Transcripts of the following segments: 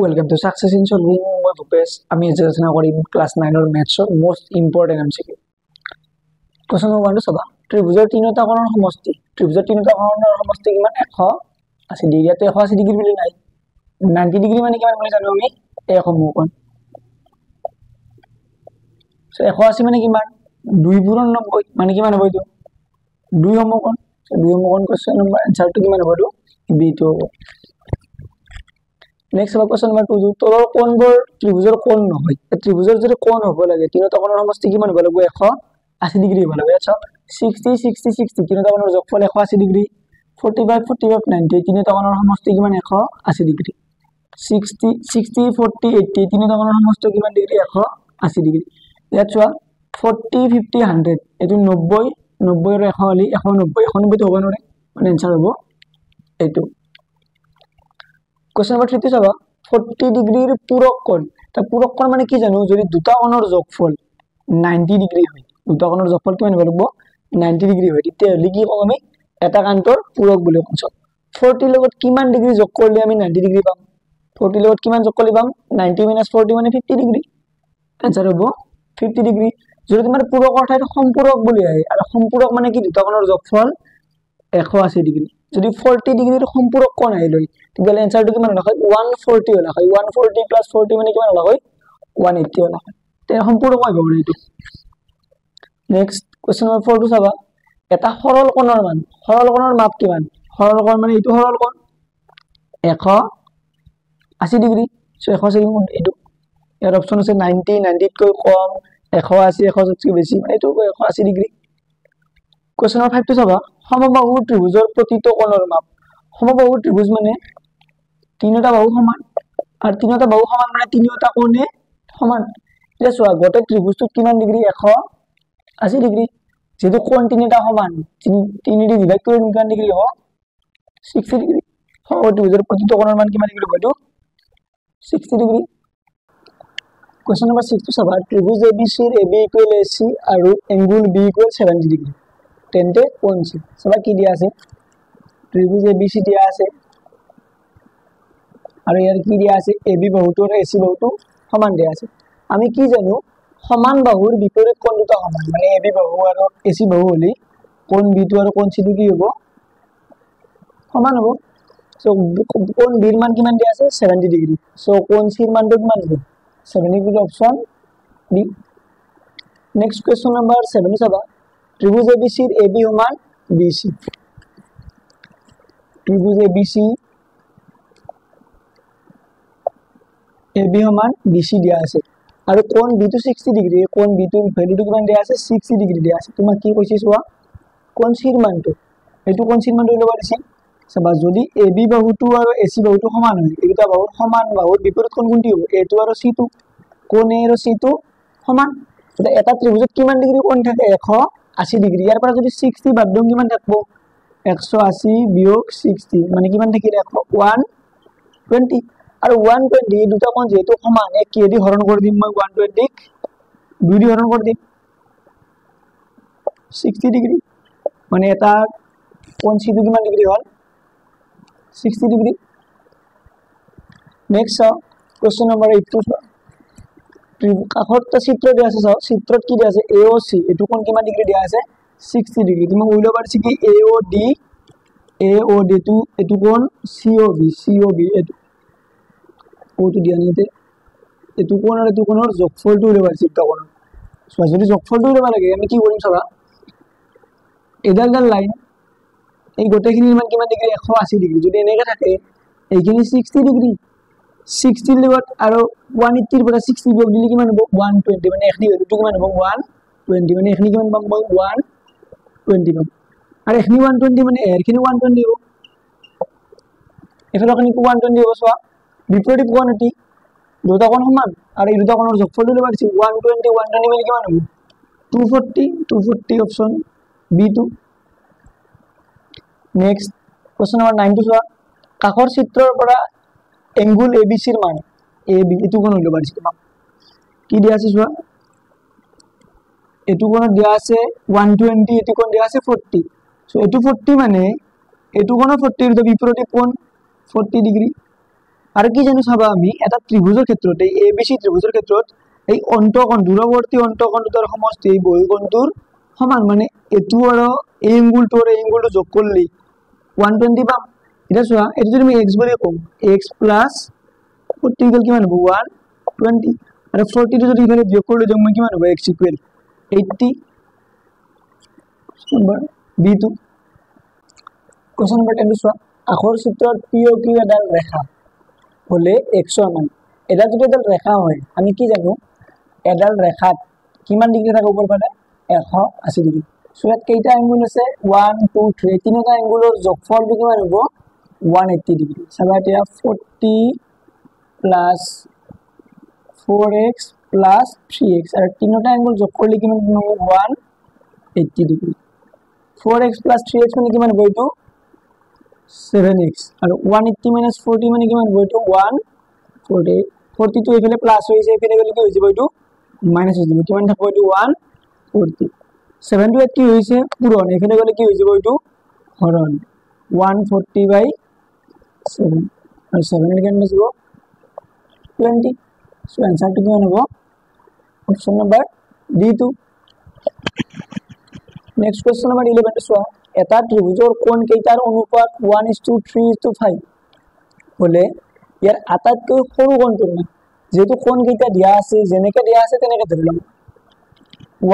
Welcome to success in solving. মই ভূপেশ। আমি আজি আলোচনা কৰিম ক্লাছ নাইনৰ মেথছৰ most important MCQ। Question number ওৱানটো চাবা। ত্ৰিভুজৰ তিনিওটা কোণৰ সমষ্টি, ত্ৰিভুজৰ তিনিওটা কোণৰ সমষ্টি কিমান? 180 ডিগ্ৰী। ইয়াতে 180 ডিগ্ৰী বুলি নাই, 90 ডিগ্ৰী মানে কিমান বুলি জানো আমি? এক সমকোণ। 180 মানে কিমান? 2 পূৰণ 90 মানে কিমান হ'ব? এইটো 2 সমকোণ। 2 সমকোণ। কুৱেশ্যন নম্বৰ এনচাৰটো কিমান হ'ব? এইটো বিটো হ'ব। নেক্সট হ'ব কুৱেশ্যন নম্বৰ টু। তলৰ কোণবোৰ ত্ৰিভুজৰ কোণ নহয়। ত্ৰিভুজৰ যদি কোণ হ'ব লাগে, তিনিওটা কোণৰ সমষ্টি কিমান হ'ব লাগিব? 180 ডিগ্ৰী হ'ব লাগিব। ইয়াত চাওক, 60, 60, 60, তিনিওটা কোণৰ যোগফল 180 ডিগ্ৰী। 45, 45, 90, তিনিওটা কোণৰ সমষ্টি কিমান? 180 ডিগ্ৰী। 60, 60, 40, 80, তিনিওটা কোণৰ সমষ্টি কিমান ডিগ্ৰী? 180 ডিগ্ৰী। ইয়াত চোৱা, 40, 50, 100, এইটো 90, 90 আৰু 100 হ'লে 190, 190টো হ'ব নোৱাৰে, মানে এনচাৰ হ'ব এইটো। কুৱেশ্যন নম্বৰ থ্ৰীটো চাবা। 40 ডিগ্ৰীৰ পূৰক কোণ। তাৰ পূৰক কোণ মানে কি জানো? যদি দুটা কোণৰ যোগফল 90 ডিগ্ৰী হয়, দুটা কোণৰ যোগফল কিমান হ'ব লাগিব? 90 ডিগ্ৰী হয়, তেতিয়াহ'লে কি কওঁ আমি? এটা কান্তৰ পূৰক বুলি কওঁ। চাওক, 40ৰ লগত কিমান ডিগ্ৰী যোগ কৰিলে আমি 90 ডিগ্ৰী পাম? 40ৰ লগত কিমান যোগ কৰিলে পাম? 90 মাইনাছ 40 মানে 50 ডিগ্ৰী। এনচাৰ হ'ব 50 ডিগ্ৰী। যদি তোমাৰ পূৰকৰ ঠাইত সম্পূৰক বুলি আহে, আৰু সম্পূৰক মানে কি? দুটা কোণৰ যোগফল 180 ডিগ্ৰী। যদি 40 ডিগ্ৰীৰ সম্পূৰক কোণ আহিল হয়, তেতিয়াহ'লে এনচাৰটো কিমান হ'ল হয়? 140 হ'ল হয়। 140 প্লাছ 40 মানে কিমান হ'ল হয়? 180 হ'ল হয়। তে সম্পূৰক আহিব পাৰে এইটো। নেক্সট কুৱেশ্যন নম্বৰ ফ'ৰটো চাবা। এটা সৰল কোণৰ মান, সৰল কোণৰ মাপ কিমান? সৰল কোণ মানে এইটো সৰল কোণ 180 ডিগ্ৰী। চ' 180 কোণ এইটো। ইয়াৰ অপশ্যন আছে 90, 90তকৈ কম, 180, 100তকৈ বেছি, মানে এইটো 180 ডিগ্ৰী। কুৱেশ্যন নম্বৰ ফাইভটো চাবা। সমবাহু ত্ৰিভুজৰ প্ৰতিটো কোণৰ মাপ। সমবাহু ত্ৰিভুজ মানে তিনিওটা বাহু সমান, আৰু তিনিওটা বাহু সমান মানে তিনিওটা কোণে সমান। এতিয়া চোৱা, গোটেই ত্ৰিভুজটোত কিমান ডিগ্ৰী? 180 ডিগ্ৰী। যিহেতু কোণ তিনিটা সমান, তিনি দি ডিভাইড কৰি কিমান ডিগ্ৰী হ'ব? 60 ডিগ্ৰী। সমবাহু ত্ৰিভুজৰ প্ৰতিটো কোণৰ মান কিমান ডিগ্ৰী হ'ব? এইটো 60 ডিগ্ৰী। কুৱেশ্যন নম্বৰ ছিক্সটো চাবা। ত্ৰিভুজ এ বি চিৰ A B equal A C আৰু এংগুল বি ইকুৱেল 70 ডিগ্ৰী, তেন্তে কোণ চি? চাবা কি দিয়া আছে। ত্ৰিভুজ এ বি চি দিয়া আছে আৰু ইয়াৰ কি দিয়া আছে? এ বি বাহুটো আৰু এ চি বাহুটো সমান দিয়া আছে। আমি কি জানো? সমান বাহুৰ বিপৰীত কোণ দুটা সমান, মানে এ বি বাহু আৰু এ চি বাহু হ'লে কোণ বিটো আৰু কোণ চিটো কি হ'ব? সমান হ'ব। চ' কোণ বিৰ মান কিমান দিয়া আছে? 70 ডিগ্ৰী। চ' কোণ চিৰ মানটো কিমান হ'ব? 70 degree, option B. Next question number seven চাবা। ত্ৰিভুজ এ বি চিৰ এ বি সমান বি চি। ত্ৰিভুজ A B C, A B সমান বি চি দিয়া আছে আৰু কোণ বিটো 60 ডিগ্ৰী। কোণ বিটোৰ ভেলুটো কিমান দিয়া আছে? 60 ডিগ্ৰী দিয়া আছে। তোমাক কি কৈছে চোৱা, কোণ চিৰ মানটো, এইটো কোণ চিৰ মানটো উলিয়াব দিছে। চাবা, যদি এ বি বাহুটো আৰু এ চি বাহুটো সমান হয়, এই দুটা বাহুৰ সমান বাহুৰ বিপৰীত কোণ কোনটো হ'ব? এটো আৰু চিটো। কোণ এ আৰু চিটো সমান। এতিয়া এটা ত্ৰিভুজত কিমান ডিগ্ৰী কোণ থাকে? 180 ডিগ্ৰী। ইয়াৰ পৰা যদি 60 বাদ দিওঁ কিমান থাকিব? 180 বিয়োগ 60 মানে কিমান থাকিল? 120। আৰু 120, এই দুটা কোণ যিহেতু সমান, এক কিহেদি হৰণ কৰি দিম মই? 120ক 2 দি হৰণ কৰি দিম, 60 ডিগ্ৰী। মানে এটা কোণ চিটো কিমান ডিগ্ৰী হ'ল? 60 ডিগ্ৰী। নেক্সট চাওঁ কুৱেশ্যন নম্বৰ এইটটো চোৱা। কাষত এটা চিত্ৰ দিয়া আছে, চাওঁ চিত্ৰত কি দিয়া আছে। এ অ' চি, এইটো কোণ কিমান ডিগ্ৰী দিয়া আছে? 60 ডিগ্ৰী। তোমাক উলিয়াব পাৰিছে কি? A O D, A O D এইটো, এইটো কোণ C O B, C O B এইটো অ'টো দিয়া নাই ইয়াতে। এইটো কোণ আৰু এইটো কোণৰ যোগফলটো উলিয়াব পাৰিছে দুটা কোণৰ। চোৱা, যদি যোগফলটো উলিয়াব লাগে আমি কি কৰিম চাবা। এডাল এডাল লাইন, এই গোটেইখিনিৰ মান কিমান ডিগ্ৰী? 180 ডিগ্ৰী। যদি এনেকৈ থাকে, এইখিনি 60 ডিগ্ৰী, 60ৰ লগত আৰু 180ৰ পৰা 60 বিয়োগ দিলে কিমান হ'ব? 120। মানে এইখিনি ভেলুটো কিমান হ'ব? 120। মানে এইখিনি কিমান পাম মই? 120 পাম। আৰু এইখিনি 120 মানে এইখিনি 120 হ'ব, এইফালৰখিনি 120 হ'ব। চোৱা, বিপৰীত কোণ এটি, দুটা কোণ সমান আৰু এই দুটা কোণৰ যোগফলটো ল'ব দিছে। 120, 120 মানে কিমান হ'ব? 240, 240, অপশ্যন বিটো। নেক্সট কুৱেশ্যন নম্বৰ নাইনটো চোৱা। কাষৰ চিত্ৰৰ পৰা এংগুল এ বি চিৰ মান, এ বি এইটো কোণ উলিয়াব দিছে তোমাক। কি দিয়া আছে চোৱা। এইটো কোণত দিয়া আছে 120, এইটো কোণ দিয়া আছে 40। চ' এইটো 40 মানে এইটো কোণো 40ৰ বিপৰীত কোণ 40 ডিগ্ৰী। আৰু কি জানো চাবা, আমি এটা ত্ৰিভুজৰ ক্ষেত্ৰত, এই এ বি চি ত্ৰিভুজৰ ক্ষেত্ৰত এই অন্তকোণ, দূৰৱৰ্তী অন্তকোণ দুটাৰ সমষ্টি এই বহিঃকোণটোৰ সমান, মানে এইটো আৰু এই এংগুলটো আৰু এই এংগুলটো যোগ কৰিলে 120 পাম। এতিয়া চোৱা, এইটো যদি আমি এক্স বুলি কওঁ, এক্স প্লাছ 40 ইকুৱেল কিমান হ'ব? 120। আৰু 40টো যদি ইফালে বিয়োগ কৰি লৈ যাওঁ মই, কিমান হ'ব? X equal 80। Number বিটো। কুৱেশ্যন নম্বৰ 10টো চোৱা, আখৰ চিত্ৰত পি অ' কিউ এডাল ৰেখা হ'লে এক্সৰ মান। এডাল যদি এডাল ৰেখা হয়, আমি কি জানো, এডাল ৰেখাত কিমান ডিগ্ৰী থাকে ওপৰ ফালে? 180 ডিগ্ৰী। চ' ইয়াত কেইটা এংগুল আছে? 1, 2, 3, তিনিটা এংগুলৰ যোগফলটো কিমান হ'ব? 180 ডিগ্ৰী। চাবা এতিয়া, 40 প্লাছ 4 x plus 3 x আৰু তিনিটা এংগুল যোগ কৰিলে কিমান হ'ব? 180 degree. 4 x plus 3 x মানে কিমান হ'ব এইটো? 7 এক্স। আৰু 180 মাইনাছ 40 মানে কিমান হ'ব এইটো? 140। 40টো এইফালে প্লাছ হৈছে, এইফালে গ'লে কি হৈ যাব এইটো? মাইনাছ হৈ যাব। কিমান থাকিব এইটো? 140। 7টো ইয়াত কি হৈছে? পূৰণ। এইফালে গ'লে কি হৈ যাব এইটো? হৰণ। 140 বাই 7 আৰু 7 কিমান বাচিব? 20। চ' এনচাৰটো কিমান হ'ব? অপশ্যন নম্বৰ ডিটো। নেক্সট কুৱেশ্যন নম্বৰ 11টো চোৱা, এটা ত্ৰিভুজৰ কোণ কেইটাৰ অনুপাত 1:3:5 হ'লে ইয়াৰ আটাইতকৈ সৰু কোণটোৰ মান। যিহেতু কোণ কেইটা দিয়া আছে, যেনেকে দিয়া আছে তেনেকে ধৰি ল'ম।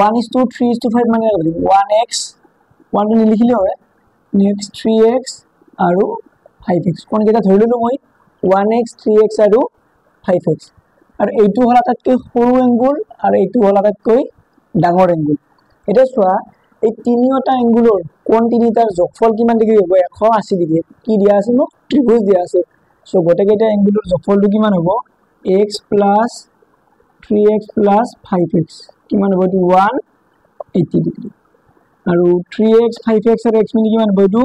1:3:5 মানে ধৰিম 1 এক্স, 1টো নিলিখিলেও হয়, নেক্সট 3 এক্স আৰু 5 এক্স। কোণকেইটা ধৰি ল'লোঁ মই 1 এক্স, 3 এক্স আৰু 5 এক্স। আৰু এইটো হ'ল আটাইতকৈ সৰু এংগুল আৰু এইটো হ'ল আটাইতকৈ ডাঙৰ এংগুল। এতিয়া চোৱা, এই তিনিওটা এংগুলৰ কোণ তিনিটাৰ যোগফল কিমান ডিগ্ৰী হ'ব? 180 ডিগ্ৰী। কি দিয়া আছে মোক? ত্ৰিভুজ দিয়া আছে। চ' গোটেইকেইটা এংগুলৰ যোগফলটো কিমান হ'ব? X plus 3 x plus 5 x কিমান হ'ব এইটো? 180 ডিগ্ৰী। আৰু 3 এক্স, 5 এক্স আৰু এক্স মিলি কিমান হ'ব এইটো?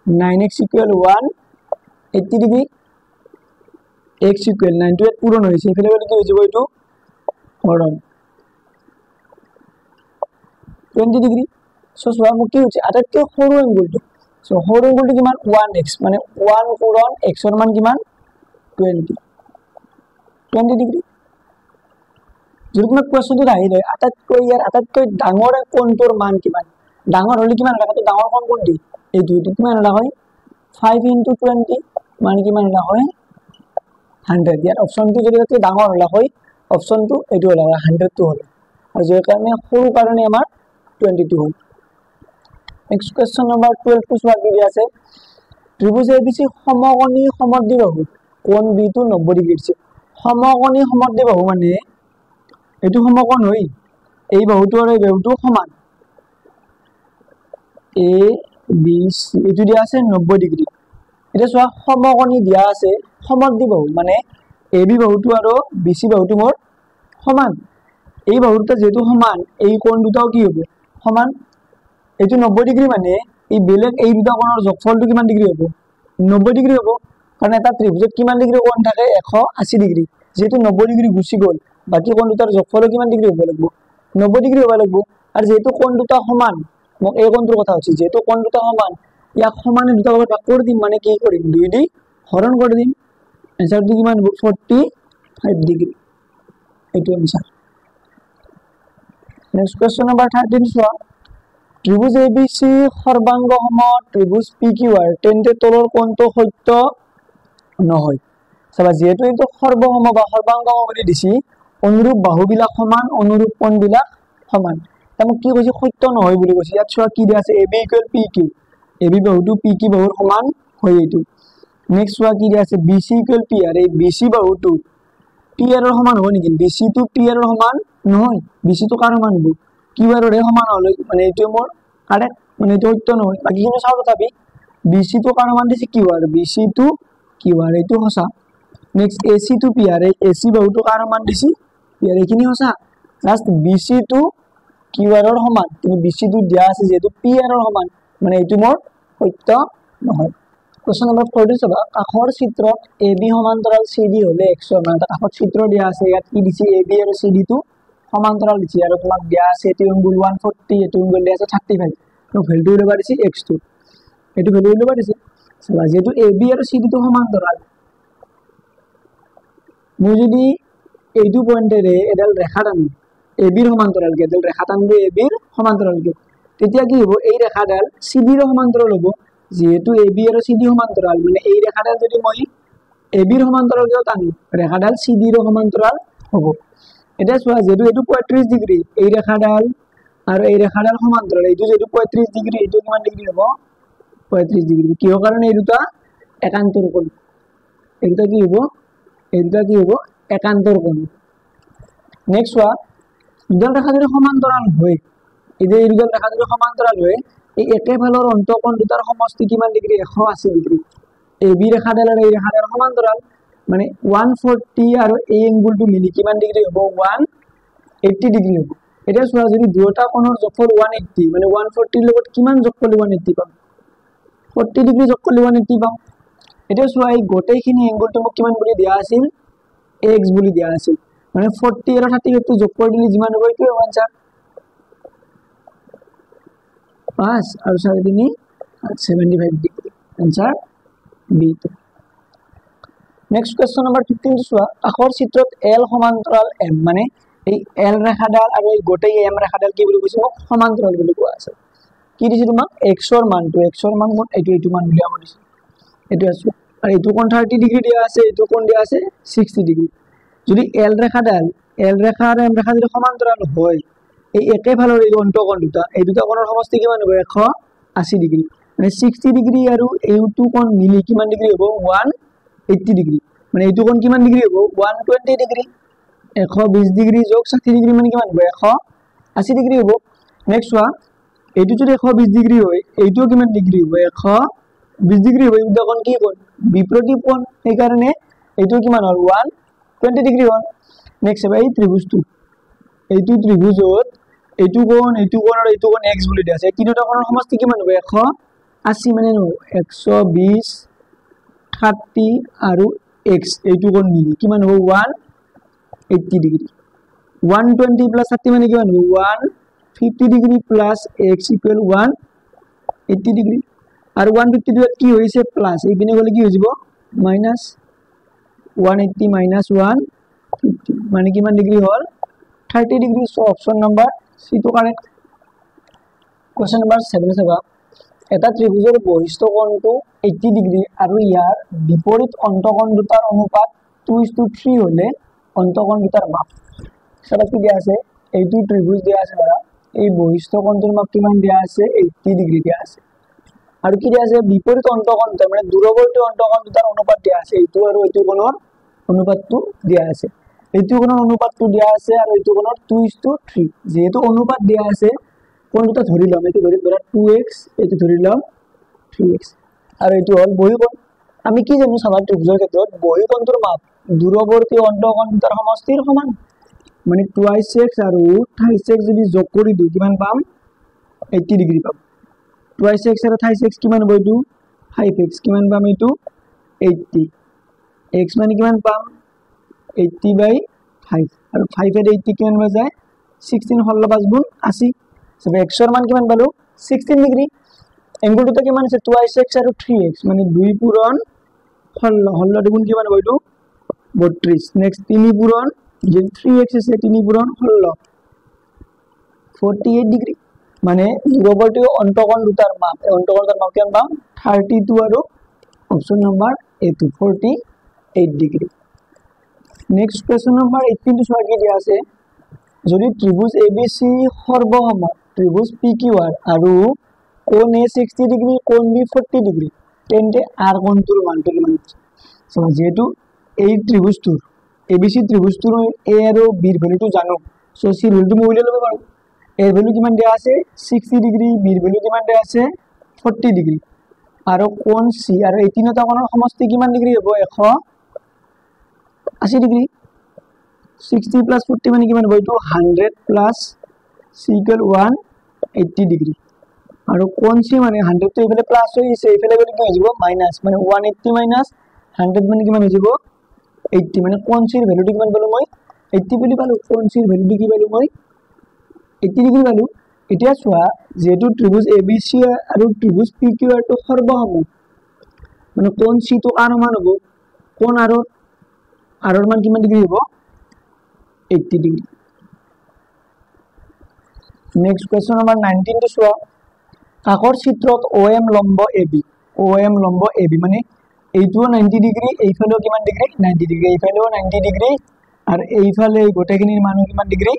9 x equal 180 degree. X equal 9টো ইয়াত পূৰণ হৈছে, এইফালে গ'লে কি হৈ যাব এইটো? হৰণ, 20 ডিগ্ৰী। চ' চোৱা, মোক কি হৈছে? আটাইতকৈ সৰু এংগুলটো। চ' সৰু এংগুলটো কিমান? 1 এক্স, মানে 1 পূৰণ এক্সৰ মান কিমান? 20, 20 ডিগ্ৰী। যদি তোমাক কুৱেশ্যনটোত আহিলে আটাইতকৈ ইয়াৰ আটাইতকৈ ডাঙৰ কোণটোৰ মান কিমান, ডাঙৰ হ'লে কিমান হ'লে? ডাঙৰ কোণ কোনটো? এইটো। এইটো কিমান হ'লে হয়? 5 ইণ্টু 20 মানে কিমান হ'লে হয়? 100। ইয়াৰ অপশ্যনটো যদি তাতকৈ ডাঙৰ হ'লে হয়, অপশ্যনটো এইটো হ'লে হয়, 100টো হ'লে। আৰু যে কাৰণে সৰু কাৰণে আমাৰ 20টো হ'ল। নেক্সট কুৱেশ্যন নম্বৰ 12টো চোৱা, কি দিয়া আছে? ত্ৰিভুজ এ বি চি সমকোণী সমদ্বিবাহু কোণ বিটো 90 ডিগ্ৰী দিছে। সমকোণী সমদ্বিবাহু মানে এইটো সমকোণ হয়, এই বাহুটো আৰু এই বাহুটো সমান। এ বি চি এইটো দিয়া আছে 90 ডিগ্ৰী। এতিয়া চোৱা, সমকোণী দিয়া আছে, সমদ্বিবাহু মানে এ বি বাহুটো আৰু বি চি বাহুটো মোৰ সমান। এই বাহু দুটা যিহেতু সমান, এই কোণ দুটাও কি হ'ব? সমান। এইটো 90 ডিগ্ৰী মানে এই বেলেগ এই দুটা কোণৰ যোগফলটো কিমান ডিগ্ৰী হ'ব? 90 ডিগ্ৰী হ'ব। কাৰণ এটা ত্ৰিভুজত কিমান ডিগ্ৰী কোণ থাকে? 180 ডিগ্ৰী। যিহেতু 90 ডিগ্ৰী গুচি গ'ল, বাকী কোণ দুটাৰ যোগফলো কিমান ডিগ্ৰী হ'ব লাগিব? 90 ডিগ্ৰী হ'ব লাগিব। আৰু যিহেতু কোণ দুটা সমান, মোক এই কোণটোৰ কথা হৈছে, যিহেতু কোণ দুটা সমান, ইয়াক সমানে দুটা ভাগত ভাগ কৰি দিম। মানে কি কৰিম? দুই দি হৰণ কৰি দিম। এনচাৰটো কিমান হ'ব? 45 ডিগ্ৰী। এইটো এনচাৰ। নেক্সট কুৱেশ্যন নম্বৰ 13 চোৱা, ত্ৰিভুজ এ বি চি সৰ্বাংগ সম ত্ৰিভুজ পি কিউ আৰ, তেন্তে তলৰ কোণটো সত্য নহয়। চাবা, যিহেতু এইটো সৰ্বসম বা সৰ্বাংগসম বুলি দিছি, অনুৰূপ বাহুবিলাক সমান, অনুৰূপ কোণবিলাক সমান। মোক কি কৈছে? সত্য নহয় বুলি কৈছে। ইয়াত চোৱা, কি দিয়া আছে? A B equal P Q, A B বাহুটো পি কিউ বাহুৰ সমান হয় এইটো। নেক্সট চোৱা, কি দিয়া আছে? B C equal P R. এই বি চি বাহুটো পি আৰৰ সমান হ'ব নেকি? বি চিটো পি আৰৰ সমান নহয়। বি চিটো কাৰ সমান হ'ব? কিউ আৰৰহে সমান হ'লে মানে এইটো মোৰ কাৰেক্ট, মানে এইটো সত্য নহয়। বাকীখিনি চাওঁ। তথাপি বি চিটো কাৰ সমান দিছে? Q R. বি চিটো কিউ আৰ, এইটো সঁচা। নেক্সট এ চিটো পি আৰ, এই এ চি বাহুটো কাৰ সমান দিছে? P R. এইখিনি সঁচা। জাষ্ট বি চিটো কিউ আৰৰ সমান, কিন্তু বি চিটো দিয়া আছে যিহেতু পি আৰৰ সমান, মানে এইটো মোৰ সত্য নহয়। কুৱেশ্যন নম্বৰ 14 চাবা, কাষৰ চিত্ৰত এ বি সমান্তৰাল চি ডি হ'লে এক্সৰ মান। এটা কাষত চিত্ৰ দিয়া আছে, ইয়াত কি দিছে? এ বি আৰু চি ডিটো সমান্তৰাল দিছে আৰু তোমাক দিয়া আছে এইটো এংগুল 140, এইটো এংগুল দিয়া আছে 35। তোমাক ভেলুটো উলিয়াব দিছে এক্সটো, এইটো ভেলু উলিয়াব দিছে। চাবা, যিহেতু এ বি আৰু চি ডিটো সমান্তৰাল, মই যদি এইটো পইণ্টেৰে এডাল ৰেখা টানো এ বিৰ সমান্তৰালকে, এডাল ৰেখা টানলো এ বিৰ সমান্তৰালকে, তেতিয়া কি হ'ব? এই ৰেখাডাল চি ডিৰ সমান্তৰাল হ'ব। যিহেতু এ বি আৰু চি ডি সমান্তৰাল, মানে এই ৰেখাডাল যদি মই এ বিৰ সমান্তৰালকেও টানো, ৰেখাডাল চি ডিৰ সমান্তৰাল হ'ব। এতিয়া চোৱা, যিহেতু এইটো 35 ডিগ্ৰী, এই ৰেখাডাল আৰু এই ৰেখাডাল সমান্তৰাল, এইটো যিহেতু 35 ডিগ্ৰী, এইটো কিমান ডিগ্ৰী হ'ব? 35 ডিগ্ৰী। কিহৰ কাৰণে? এই দুটা একান্তৰ কোণ। এই দুটা কি হ'ব? এই দুটা কি হ'ব? একান্তৰ কোণ। নেক্সট চোৱা, দুডাল ৰেখা যদি সমান্তৰাল হয়, এই যে এই দুডাল ৰেখা যদি সমান্তৰাল হয়, এই একেফালৰ অন্তঃকোণ দুটাৰ সমষ্টি কিমান ডিগ্ৰী? 180 ডিগ্ৰী। এ বি ৰেখাডাল আৰু এই ৰেখাডাল সমান্তৰাল, মানে 140 আৰু এই এংগুলটো মিলি কিমান ডিগ্ৰী হ'ব? 180 ডিগ্ৰী হ'ব। এতিয়া চোৱা, যদি দুয়োটা কোণৰ যোগফল 180, মানে 140ৰ লগত কিমান যোগ কৰিলে 180 পাম? 40 ডিগ্ৰী যোগ কৰিলে 180 পাম। এতিয়া চোৱা, এই গোটেইখিনি এংগুলটো মোক কিমান বুলি দিয়া আছিল? এক্স বুলি দিয়া আছিল। মানে 40 আৰু 35টো যোগ কৰি দিলে যিমান হ'ব এইটোৱে আনচাৰ। 5 আৰু 3.5, 75 ডিগ্ৰী, আনচাৰ বিটো। নেক্সট কুৱেশ্যন নম্বৰ 15টো চোৱা, কাষৰ চিত্ৰত এল সমান্তৰাল এম, মানে এই এল ৰেখাডাল আৰু এই গোটেই এম ৰেখাডাল কি বুলি কৈছে? মোক সমান্তৰাল বুলি কোৱা আছে। কি দিছে তোমাক? এক্সৰ মানটো, এক্সৰ মান মোক এইটো মান উলিয়াব দিছে। এইটো আছো, আৰু এইটো কোণ 30 ডিগ্ৰী দিয়া আছে, এইটো কোণ দিয়া আছে 60 ডিগ্ৰী। যদি এল ৰেখাডাল, এল ৰেখা আৰু এম ৰেখা যদি সমান্তৰাল হয়, এই একেফালৰ এই অন্তঃকোণ দুটা, এই দুটা কোণৰ সমষ্টি কিমান হ'ব? 180 ডিগ্ৰী। মানে 60 ডিগ্ৰী আৰু এইটো কোণ মিলি কিমান ডিগ্ৰী হ'ব? 180 ডিগ্ৰী। মানে এইটো কোণ কিমান ডিগ্ৰী হ'ব? 120 ডিগ্ৰী। 120 ডিগ্ৰী যোগ 60 ডিগ্ৰী মানে কিমান হ'ব? 180 ডিগ্ৰী হ'ব। নেক্সট চোৱা, এইটো যদি 120 ডিগ্ৰী হয়, এইটোও কিমান ডিগ্ৰী হ'ব? 120 ডিগ্ৰী হ'ব। এই দুটা কোণ কি কোণ? বিপৰীত কোণ, সেইকাৰণে এইটো কিমান হ'ল? 120 ডিগ্ৰী হ'ল। নেক্সট চাবা, এই ত্ৰিভুজটো, এইটো ত্ৰিভুজত এইটো কোণ, এইটো কোণ আৰু এইটো কোণ এক্স বুলি দিয়া আছে। এই তিনিটা কোণৰ সমষ্টি কিমান হ'ব? 180, মানে 120, 30 আৰু এক্স, এইটো কোণ মিলি কিমান হ'ব? 180 ডিগ্ৰী। 120 প্লাছ 30 মানে কিমান হ'ব? 150 degree plus x equal 180 degree. আৰু 150টো ইয়াত কি হৈছে? প্লাছ, এইপিনে গ'লে কি হৈ যাব? মাইনাছ। 180 মাইনাছ 150 মানে কিমান ডিগ্ৰী হ'ল? 30 ডিগ্ৰী। চ' অপশ্যন নম্বৰ চিটো কাৰেক্ট। কুৱেশ্যন নম্বৰ 7 চাবা, এটা ত্ৰিভুজৰ বহিষ্ঠ কোণটো 80 ডিগ্ৰী আৰু ইয়াৰ বিপৰীত অন্তঃকোণ দুটাৰ অনুপাত 2:3 হ'লে অন্তঃকোণ দুটাৰ মাপ। চাবা কি দিয়া আছে? এইটো ত্ৰিভুজ দিয়া আছে ধৰা, এই বহিষ্ঠ কোণটোৰ মাপ কিমান দিয়া আছে? 80 ডিগ্ৰী দিয়া আছে। আৰু কি দিয়া আছে? বিপৰীত অন্তঃকোণ দুটাৰ, মানে দূৰৱৰ্তী অন্তঃকোণ দুটাৰ অনুপাত দিয়া আছে। এইটো আৰু এইটো কোণৰ অনুপাতটো দিয়া আছে, এইটো কোণৰ অনুপাতটো দিয়া আছে আৰু এইটো কোণৰ 2:3। যিহেতু অনুপাত দিয়া আছে, কোণ দুটা ধৰি ল'ম, এইটো ধৰিম ধৰা 2x, এইটো ধৰি ল'ম 3x, আৰু এইটো হ'ল বহিকোণ। আমি কি জানো চাবা, ত্ৰিভুজৰ ক্ষেত্ৰত বহিকোণটোৰ মাপ দূৰৱৰ্তী অন্তঃকোণ দুটাৰ সমষ্টিৰ সমান, মানে 2x আৰু 3x যদি যোগ কৰি দিওঁ কিমান পাম? 80 ডিগ্ৰী পাম। 2x আৰু 3x কিমান হ'ব? এইটো 5x, কিমান পাম? এইটো 80। এক্স মানে কিমান পাম? 80/5, আৰু 5 এ 80 কিমান হৈ যায়? 16, 16 5 গুণ 80। এক্সৰ মান কিমান পালো? 16 ডিগ্ৰী। এংগুল দুটা কিমান আছে? 2x আৰু 3x, মানে 2 পূৰণ 16, 16 দুগুণ কিমান হ'ব? এইটো 32। নেক্সট 3 পূৰণ যে 3x আছে, 3 পূৰণ 16, 48 ডিগ্ৰী। মানে দূৰৱৰ্তী অন্তঃকোণ দুটাৰ মাপ, এই অন্তঃকোণ দুটাৰ মাপ কিমান পাম? 32 আৰু অপশ্যন নম্বৰ এইটো 48 ডিগ্ৰী। নেক্সট কুৱেশ্যন নম্বৰ 18টো চোৱা কি দিয়া আছে? যদি ত্ৰিভুজ এ বি চি সৰ্বসম ত্ৰিভুজ পি কিউ আৰ আৰু কোণ এ 60 ডিগ্ৰী, কোণ বি 40 ডিগ্ৰী, তেন্তে আৰ কোণটোৰ মানটো কিমান? চাবা, যিহেতু এই ত্ৰিভুজটোৰ এ বি চি ত্ৰিভুজটোৰ এ আৰু বিৰ ভেলুটো জানো, চ' চিৰ ভেলুটো মই উলিয়াই ল'ব পাৰোঁ। এৰ ভেলু কিমান দিয়া আছে? 60 ডিগ্ৰী, বিৰ ভেলু কিমান দিয়া আছে? 40 ডিগ্ৰী, আৰু কোণ চি আৰু এই তিনিটা কোণৰ সমষ্টি কিমান ডিগ্ৰী হ'ব? 180 ডিগ্ৰী। 60 প্লাছ 40 মানে কিমান হ'ব? এইটো 100 প্লাছ চি ইকুৱেল 180 ডিগ্ৰী। আৰু কোণ চি মানে 100টো এইফালে প্লাছ হৈ আছে, এইফালে গ'লে কি হৈ যাব? মাইনাছ, মানে 180 মাইনাছ 100 মানে কিমান হৈ যাব? 80। মানে কোণ চিৰ ভেলুটো কিমান পালোঁ মই? 80 বুলি পালোঁ। কোণ চিৰ ভেলুটো কি পালোঁ মই? 80 ডিগ্ৰী পালোঁ। এতিয়া চোৱা, যিহেতু ত্ৰিভুজ এ বি চি আৰু ত্ৰিভুজ পি কিউ আৰটো সৰ্বসম, মানে কোণ চিটো কাৰ সমান হ'ব? কোণ আৰু আৰৰ মান কিমান ডিগ্ৰী হ'ব? 80 ডিগ্ৰী। নেক্সট কুৱেশ্যন নম্বৰ 19টো চোৱা। কাষৰ চিত্ৰত অ' এম লম্ব এ বি, অ' এম লম্ব এ বি মানে এইটোও 90 ডিগ্ৰী, এইফালেও কিমান ডিগ্ৰী? 90 ডিগ্ৰী, এইফালেও 90 ডিগ্ৰী, আৰু এইফালে এই গোটেইখিনিৰ মানো কিমান ডিগ্ৰী?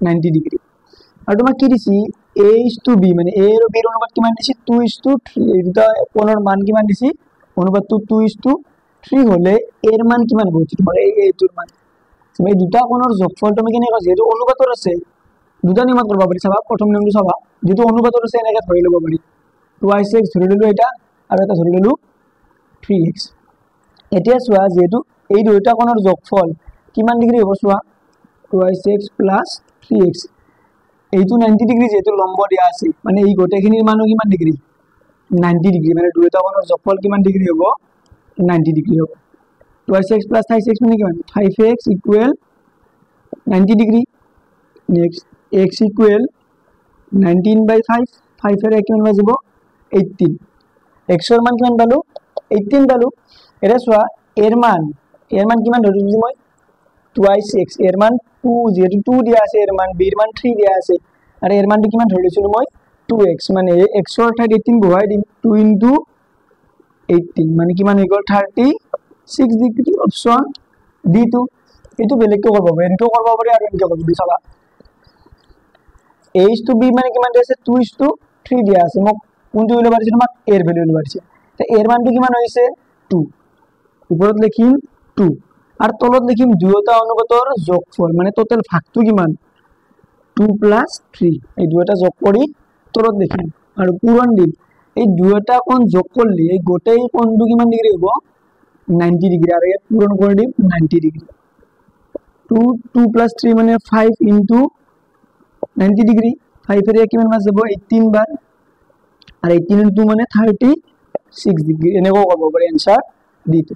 90 ডিগ্ৰী। আৰু তোমাক কি দিছি? এ is two B, মানে এ আৰু বিৰ অনুপাত কিমান দিছি? 2:3। এই দুটা কোণৰ মান কিমান দিছি? অনুপাতটো 2:3 হ'লে এৰ মান কিমান হ'ব? তোমাৰ এইটোৰ মান, এই দুটা কোণৰ যোগফলটো আমি কেনেকৈ, যিহেতু অনুপাতৰ আছে, দুটা নিয়মত কৰিব পাৰি। চাবা, প্ৰথম নিয়মটো চাবা, যিটো অনুপাতৰ আছে এনেকৈ ধৰি ল'ব পাৰি। টুৱাইছ এক্স ধৰি ল'লোঁ এটা, আৰু এটা ধৰি ল'লোঁ থ্ৰী এক্স। এতিয়া চোৱা, যিহেতু এই দুয়োটা কোণৰ যোগফল কিমান ডিগ্ৰী হ'ব চোৱা, twice x plus three x, এইটো 90 ডিগ্ৰী যিহেতু লম্ব দিয়া আছে, মানে এই গোটেইখিনিৰ মানো কিমান ডিগ্ৰী? 90 ডিগ্ৰী। মানে দুয়োটা কোণৰ যোগফল কিমান ডিগ্ৰী হ'ব? 90 ডিগ্ৰী হ'ব। Twice x plus thrice x মানে কিমান? Five x equal 90 degree. Next x equal 19 by five, ফাইভেৰে কিমান বাজিব? 18। এক্সৰ মান কিমান পালোঁ? 18 পালোঁ। এতিয়া চোৱা, এৰ মান কিমান ধৰিছোঁ মই? টুৱাইছ এক্স, এৰ মান টু, যিহেতু টু দিয়া আছে এৰ মান, বিৰ মান থ্ৰী দিয়া আছে, আৰু এৰ মানটো কিমান ধৰি লৈছিলোঁ মই? Two X. মানে এক্সৰ ঠাইত 18 বহুৱাই দিম, টু ইনটু 18 মানে কিমান হৈ গ'ল? 36 ডিগ্ৰী, অপশ্যন ডিটো। এইটো বেলেগকৈ কৰিব পাৰি, এনেকৈও কৰিব পাৰি আৰু এনেকৈ কৰিব পাৰি। চাবা, এ is two B মানে কিমান দিয়া আছে? 2:3 দিয়া আছে। মোক কোনটো উলিয়াব দিছে? তোমাক এৰ ভেলু উলিয়াব দিছে। এৰ মানটো কিমান হৈছে? টু। ওপৰত লিখিম টু আৰু তলত লিখিম দুয়োটা অনুপাতৰ যোগফল, মানে টোটেল ভাগটো কিমান? Two plus three. এই দুয়োটা যোগ কৰি তলত লিখিম আৰু পূৰণ দিম। এই দুয়োটা কোণ যোগ কৰিলে এই গোটেই কোণটো কিমান ডিগ্ৰী হ'ব? 90 ডিগ্ৰী। আৰু ইয়াত পূৰণ কৰি দিম 90 degree. Two two plus three মানে ফাইভ ইনটু 90 ডিগ্ৰী। ফাইভেৰে কিমান বাৰ যাব? 18 বাৰ। আৰু 18 ইনটু মানে 36 ডিগ্ৰী। এনেকুৱাও কৰিব পাৰি, এনচাৰ ডিটো।